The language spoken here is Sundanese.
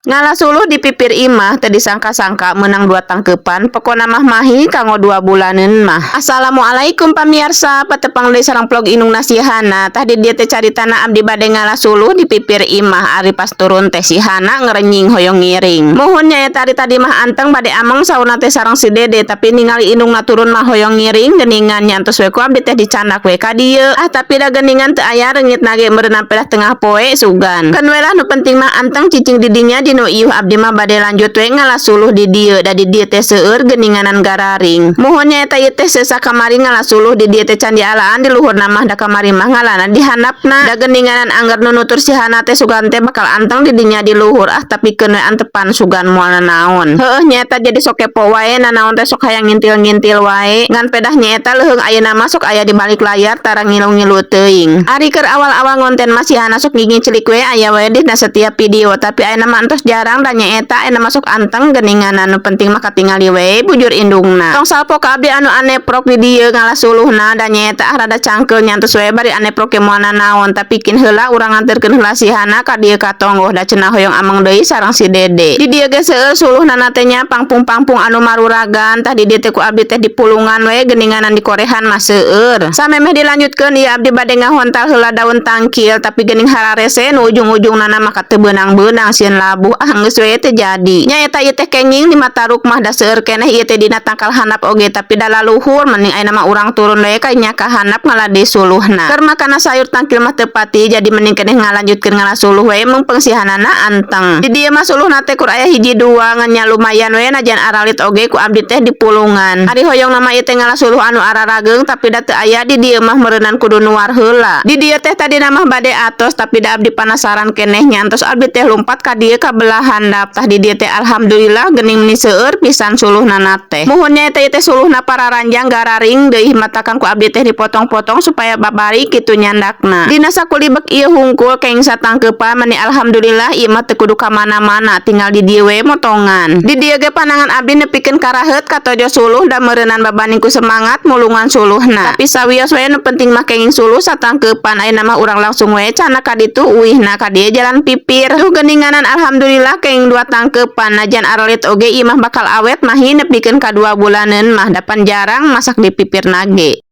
Ngala suluh di pipir imah teu disangka-sangka menang dua tangkepan, pokona mah mahi kanggo 2 bulaneun mah. Assalamualaikum pamiarsa, patepang deui sareng vlog Indung Nasihana. Tah, di dieu teh caritana abdi bade ngala suluh di pipir imah. Ari pas turun teh si Hana ngerenying hoyong ngiring. Muhun nyaeta ari tadi mah anteng, bade ameng sauna teh sareng si Dede, tapi ningali indungna turun mah hoyong ngiring geuningan, nya entos we ku abdi teh dicandak we ka dieu. Ah, tapi da geuningan teu aya reungit nage meureunna pedah tengah poe sugan. Keun we lah, nu penting mah anteng cicing di dinya di nu iuh. Abdi mah bade lanjut we ngala suluh di dieu, da di dieu teh seueur geuninganan gararing. Muhun nyaeta ieu teh sesa kamari ngala suluh di dieu teh can dialaan di luhurna mah, da kamari mah ngalana di handapna. Da geuninganan angger nunutur si Hana teh sugan teh bakal anteng di dinya di luhur. Ah, tapi keun we, antepan sugan moal nanaon. Heueuh, nyaeta jadi sok kepo wae, nanaon teh sok hayang ngintil-ngintil wae. Ngan pedah nyaeta leuheung ayeuna mah sok aya di balik layar, tara ngilu-ngilu teuing. Ari keur awal-awal ngonten mah si Hana sok ngincilik we, aya we dina setiap video, tapi ayeuna mah entos jarang, da nyaeta ayeuna mah sok anteng geuninganan. Nu penting mah katingali we bujur indungna. Tong salpo ka abdi anu aneprok di dieu ngala suluhna, da nyaeta ah rada cangkeul, nya entos we bari aneprok ge moal nanaon. Tapi kin heula urang nganterkeun heula si Hana ka dieu ka tonggoh, da cenah hoyong ameng deui sareng si Dede. Di dieu ge seueur suluhna teh nya, pangpung-pangpung anu maruragan. Tah, di dieu teh ku abdi teh dipulungan we, geuninganan di korehan mah seueur. Samemeh dilanjutkeun ieu, abdi bade ngahontal heula daun tangkil, tapi geuning hararese nu ujung-ujungna mah teu beunang-beunang, sieun labuh. Ah, geus we teu jadi. Nyaeta ieu teh kenging lima taruk mah, da seueur keneh ieu teh dina tangkal handap oge, tapi da laluhur. Mending ayeuna mah urang turun we ka nya ka handap ngala deui suluhna. Keur makana sayur tangkil mah teu pati, jadi mending keneh ngalanjutkeun ngala suluh we, mumpung si Hanana anteng. Di dieu mah suluhna teh kur aya hiji dua, ngan nya lumayan we, najan aralit oge ku abdi teh dipulungan. Ari hoyong nama ieu teh ngala suluh anu ararageung, tapi da teu aya di dieu mah, meureunan kudu nuar heula. Di dieu teh tadina mah bade atos, tapi da abdi panasaran keneh, nya entos abdi teh lumpat ka dieu ka belah handap. Tah, di dieu teh alhamdulillah geuning meni seueur pisan suluhna teh. Muhun nya teh teh suluhna pararanjang gararing deui, matakan ku abdi teh dipotong-potong supaya babari kitu nyandakna. Dina sakulibek ieu hungkul kenging satangkeupan. Meni alhamdulillah ieu mah teu kudu ka mana-mana, tinggal di dieu we motongan. Di dieu ge panangan abdi nepikeun karaheut katojo suluh, da meureunan babaning ku semangat mulungan suluhna. Tapi sawios we, nu penting mah kenging suluh satangkeupan. Ayeuna mah urang langsung we cana ka ditu uihna, ka dieu jalan pipir. Tuh, geuninganan alhamdulillah kenging dua tangkeupan, najan aralit oge ieu mah bakal awet mahi nepikeun ka 2 bulaneun mah, dapan jarang masak di pipir nage.